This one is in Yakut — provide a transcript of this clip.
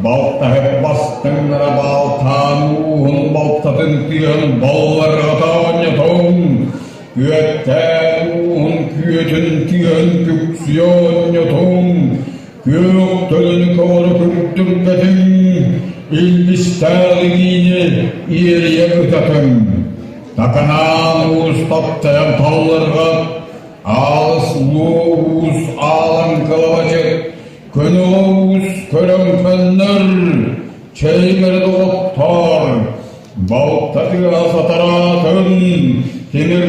Балтаһыт бастыҥнара баалтаан ууһун балтатын тыаһын балларҕата оонньотуҥ, күөттээн ууһун күөтүн тыаһын күксүйэ оонньотуҥ, күөх төлөнү көҕөрө күрдүргэтиҥ, илбистээх илиини иэрийэ ытатыҥ. Таканаан уус таптайан талларҕат, аалыс луо уус аалан кылабачыт, Көнөҕө уус көрөн көннөр, чэйгэр доҕоттоор, балта тыаһа сатараатын, тимир.